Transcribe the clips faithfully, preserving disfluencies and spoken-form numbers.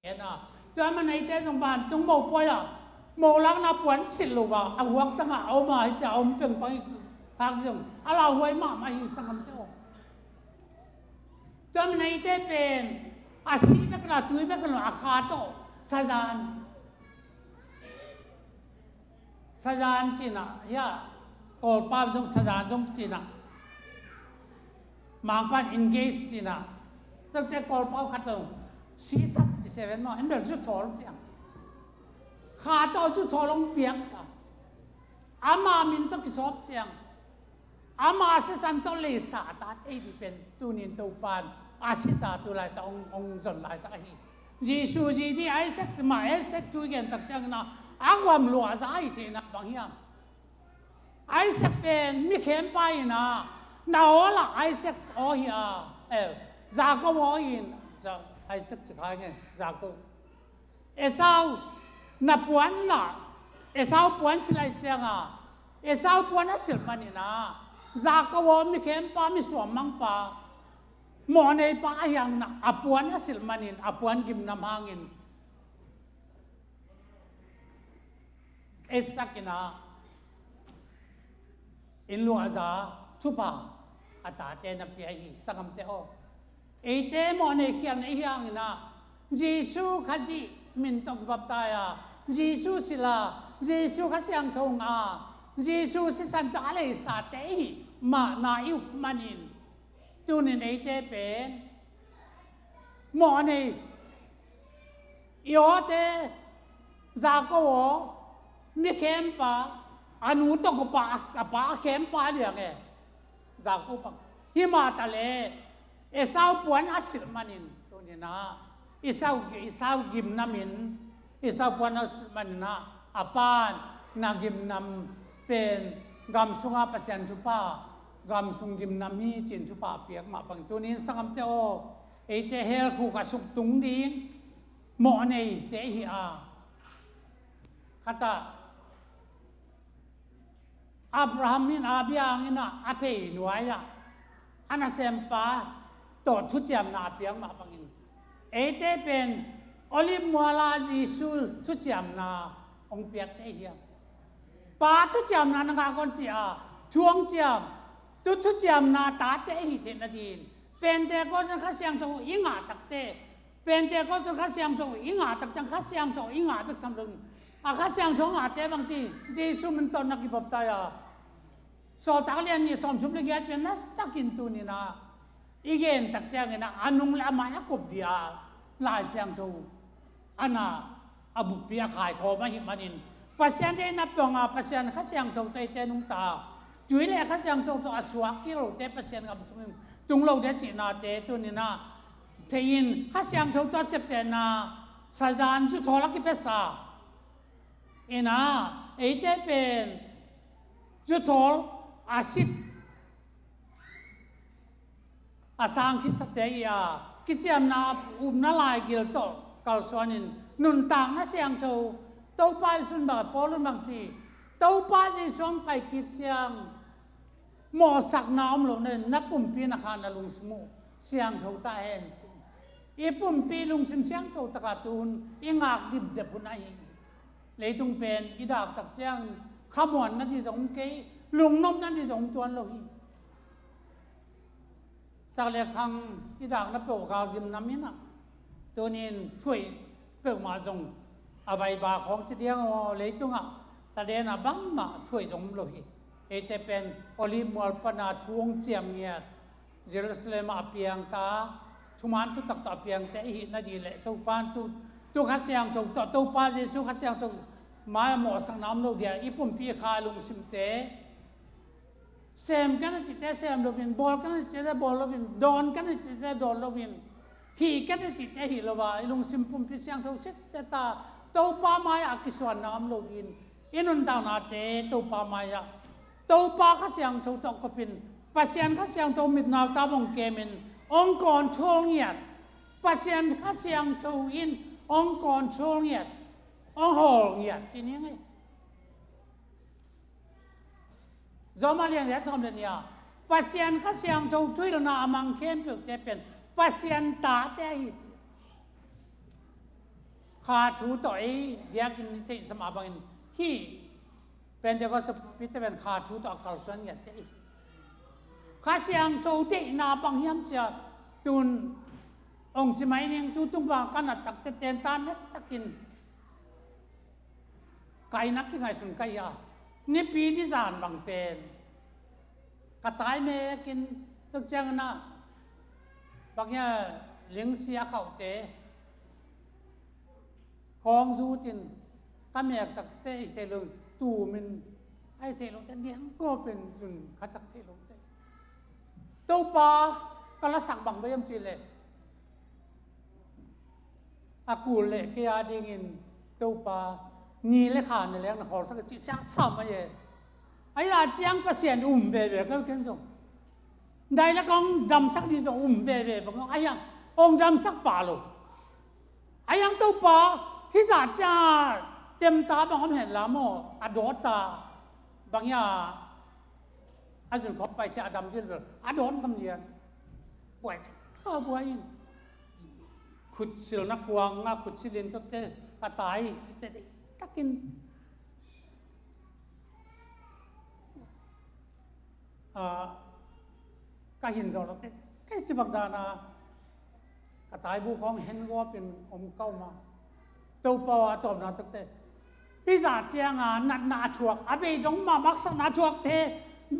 Tua manin eite zong vantung mopawi ah molakna puan silh lo a, a huak tangah a om a, hi cia a om pengpang i khak zong a lauhuai mahmah hi, sanggamte aw. Tua manin eite pen a si bek la, tui bek lo, a kha tawh sazan, sazan cinah, ya, Kawlpau zong sazan zong cinah, Mangpan engage cinah, tate Kawlpau khat zong sisat ci seven maw, en bel zuthawl ciang, kha tawh zuthawl hong piaksa, ama min tawh kisawp ciang, ama sisan tawh leisa a tate i dih pen tunin Topan a sita tu laitak hong, hong zon laitak ahi. Jesu zi dih Isaac mah, Isaac thu i gen tak ciangin a guam luahza ahi theihna bang hiam? Isaac pen mi khempa inah, na aw lah Isaac aw hi a, eh, Jacob aw in, Isaac ci kha nge, Jacob. Esau na puan lah, Esau puan silh lai cianga, Esau puan a silh maninah, Jacob aw mi khempa, mi suammangpa, mawhneipa ahi hanginah a puan a silh manin a puan gimnam hangin Isaac inah inn luahza thupha a tate na pia hi, sanggamte aw. Eite mawhnei khialna i hi hanginah Jesu Khazih min tawh kibaptai a, Jesu sila, Jesu Kha Siangtho nga, Jesu sisan tawh a leisate i hih mahna i up manin tunin eite pen mawhnei i awte, Jacob aw mi khempa, a nu tawh a pa, a pa a khempa liang e, Jacob bang. Hi mah taleh Esau puan a silh manin tuninah Esau, Esau gimnamin, Esau puan a silh maninah a pan na gimnam pen gam sunga Pasian thupha, gam sung gimnam hi cin thupha a piak mah bang tunin sanggamte aw, eite hell khuk a suk tung ding mawhneite hi a, khatah Abraham in a bia hanginah a phei nuai-ah a nasempa tawh thuciamna a piak mah bangin eite pen Olive muala Jesu thuciamna hong piakte hiam? Pa thuciamna na ngah kawm ci a, thu hong ciam, tu thuciamna tate i hih theihna dingin Pentecost in Kha Siangtho i ngah takte, Pentecost in Kha Siangtho i ngah tak ciang Kha Siangtho i ngah bek tham loin, a Kha Siangtho ngahte bang ci, Jesu min tawh na kibaptai a, Sawltak lian nih sawmthum le giat pen nasakin tuninah i gen tak cianginah a nung le a mai a kop dia Lai Siangtho a na a bukpi a khaikhawm ahih manin Pasian deihna panga Pasian Kha Siangtho tawh eite nungta, tui le Kha Siangtho tawh a suak kilote Pasian gam sungin tung lo dia cihnate tuninah theihin Kha Siangtho tawh a ciaptehna sazan zuthawl a kipiasa inah eite pen zuthawl a sit a sang khitsate i a kiciamna upna laigil tawh kalsuanin nuntakna siangtho, Topa Jesu in bang, Paul in bang ci, Topa Jesu hong pai kik ciang mawhsakna om lo na, na pumpi na kha na lungsim uh siangtho ta hen ci. I pumpi lungsim siangtho taka tu hun i ngak dipdep hun ahi. Leitung pen i dak tak ciang khamuanna dih zong kei, lungnopna dih zong tuan lo hi. Sak le khang i dakna peuh gal gimnam inah tunin thuaih peuhmah zong a vaiba khawng ci diang aw, leitungah tadenah bangmah thuaih zong om lo hi. Eite pen Olive mual pana thu hong ciam ngiat, Jerusalem ah a piangta, thuman thutak tawh a piangte i hih nadih le Topa tu, tu Kha Siangtho tawh, Topa Jesu Kha Siangtho mai-ah mawhsakna om lo dia i pumpi kha lungsimte, sem ka na cihte sem loin, bawl ka na cihte bawl loin, dawn ka na cihte dawn loin, hih ka na cihte hih lo a, i lungsim pumpi siangtho sitset a, Topa mai-ah a kisuanna om loin, i nuntaknate Topa mai-ah, Topa Kha Siangtho tawh kopin, Pasian Kha Siangtho mitnau ta bawng kemin hong control ngiat, Pasian Kha Siangtho in hong control ngiat, hong hawl ngiat ci ni ngei. Rom a lian riat sawm le nih ah Pasian Kha Siangtho thuhilhna a mang khempeuhte pen Pasian tate ahi ci. Kha thu tawh ei diakin i theihsa mah bangin hih Pentecost pite pen kha thu tawh a kalsuan ngiatte i hi. Kha Siangtho deihna bang hiam cia tun ong ci mai ning, tu tung bang ka na takte ten ta na takin ka inn ah kingaihsun ka hi a, nipi ni zan bang pen ka tai mekin tuk ciangin ah bang hia lingsi a khauhte khawng zutin ka mek takte i theih lo tumin a i theih lote diang kawpin zun kha tak theih lote Topa ka lasak bang bang hiam ci leh a kul leh kei a dingin Topa ni le kha na leng na hawlsak a ci siang sam a ye. A ya ciang Pasian um veve ka ken zong dai la kong damsak di zong um veve bang a yang ong damsak pa lo. A yang Topa hi za cia temta bang om hen la maw a dawta bang ya a zun khawm pai thia a dam dil bel a dawn kam lian. Buai tha buai in khut silna kuang a khut silin tote ka tai te takin ka hin zawh lote kei ci bak dana ka taibu khawng hen guapin om ka um a. Topa a tawpna takte hi za cianga natna a thuak a bei dong mah maksakna a thuak the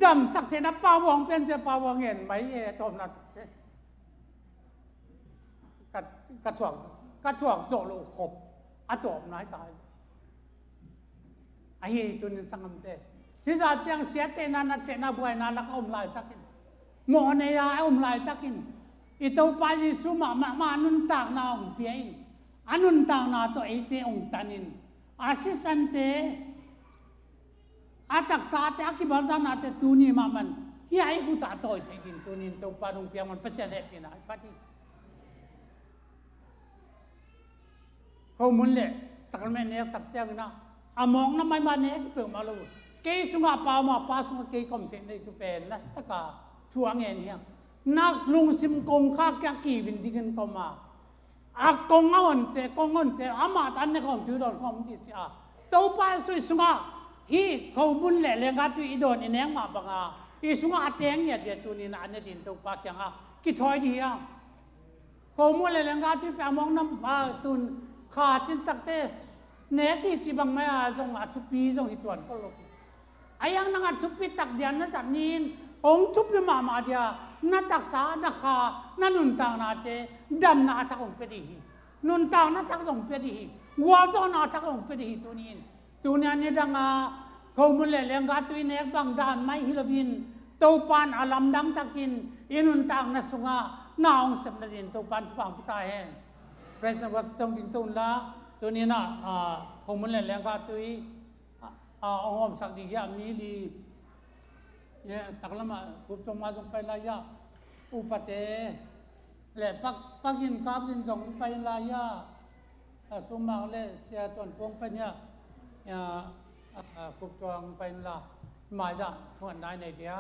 damsak the na pa vuang pian cia pa vuang ngen mai e a tawpna takte ka, ka thuak ka thuak zawh lo khop a tawpna hi tai. Ahi tunin sangam te hi za ciang siatena na cena buaina lak a om laitakin mawhnei a om laitakin i Topa Jesu mahmah ma a nuntakna hong pia in a nuntakna tawh eite hong tanin a sisante a taksate a kibalzanate tuni mahman hi a i kutah tawi thei din tunin Topa hong pia man Pasian hehpihna i pati. Khomun le sakrament nek tak ciangin ah a mawkna maimah nek peuhmah lo. Kei sungah pau mah pa sungah kei kom theih nei tu pen na taka thu a ngen hiam? Na lungsim kongkha kia kivin dingin koma a kong a honte kong honte amah tan ne kong tu dawn kong ti cia Topa sui sungah hi khomun le lenga tu i dawn i nek mah banga i sungah a teng ngiat dia tunin a ne din Topa kianga kithawi di hiam? Khomun le lenga tui pia mawng nam a tun kha cin takte nek hi ci bang mai a zong a thupi zong hi tuan ko lo. A yang nang a thupi tak dia na zat nin hong thupi mahmah dia na taksa na kha na nuntaknate damna a thak hong pia di hi. Nuntakna thak zong pia di hi. Gualzawhna a thak zong pia di hi tunin. Tunia nidanga khomun le lenga tui nek bang dan mai hi loin Topan a lamdang takin i nuntakna sungah na hong sepna din Topan thupha hong pia ta hen. President Work tong ding to unla tuninah khomun le lenga tui a hong omsak ding hiah mi li taklamah kup tong ma zong pai lai hiah upate le pak pakin kapin zong pai lai hiah a sumak le sia tuan puang pen hiah a kup tuang pen la mai dah thuan nai nei dia.